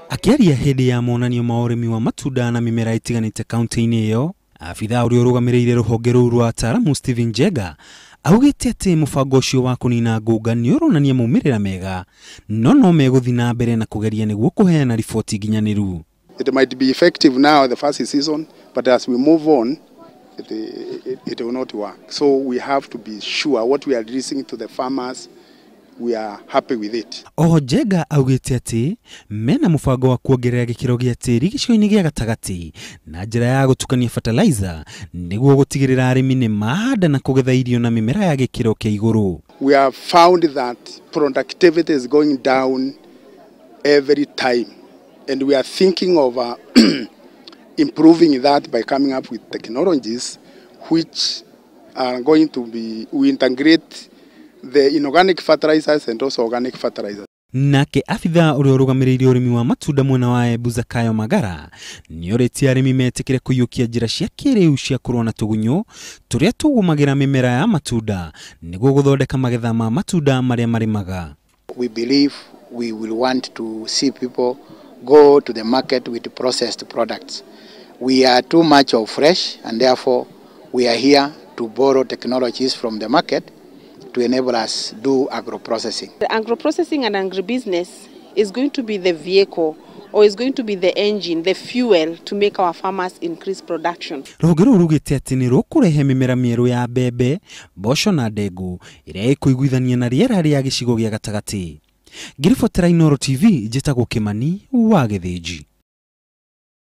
Akĩaria hĩndĩ ya monanio ma ũrĩmi wa matunda na mĩmera ĩtiganĩte kaunti-inĩ ĩyo, abithaa ũrĩa ũrũgamĩrĩire rũhonge rũu rwa ataaramu Stephen Njenga augĩte atĩ mũbango ũcio wa kũnina ngũnga nĩ ũronania maumĩrĩra mega, no no megũthiĩ na mbere na kũgeria nĩguo kũheana riboti nginyanĩru. It might be effective now, the first season, but as we move on, it will not work. So we have to be sure what we are releasing to the farmers, we are happy with it. Oho Njenga augĩte atĩ mena mũbango wa kuongerera gĩkĩro gĩa tĩri gĩcigo-inĩ gĩa gatagatĩ na njĩra ya gũtukania fertilizer nĩguo gũtigĩrĩra arĩmi nĩ mahanda na kũgetha irio na mĩmera ya gĩkĩro kĩa igũrũ. We have found that productivity is going down every time, and we are thinking of improving that by coming up with technologies which are going to be, we integrate the inorganic fertilizers and also organic fertilizers. Nake abithaa ũrĩa ũrũgamĩrĩire ũrĩmi wa matunda mwena wa Embu Zakayo Magara nĩorĩtie arĩmi metĩkĩre kũiyũkia njĩra cia kĩrĩu cia kũrũa na tũgunyũ tũrĩa tũgũmagĩra mĩmera ya matunda nĩguo gũthondeka magetha ma matunda marĩa marĩmaga. We believe we will want to see people go to the market with processed products. We are too much of fresh, and therefore we are here to borrow technologies from the market to enable us do agro-processing. The agro-processing and agribusiness is going to be the vehicle, or is going to be the engine, the fuel to make our farmers increase production. Rũhonge rũu rugĩte atĩ nĩ rũkũrehe mĩmera mĩerũ ya mbembe, mboco na ndengũ ĩrĩa ĩkũiguithania na rĩera rĩa gĩcigo gĩa gatagatĩ. Ngĩribotera Inooro TV, njĩtagwo Kĩmani wa Gĩthĩnji.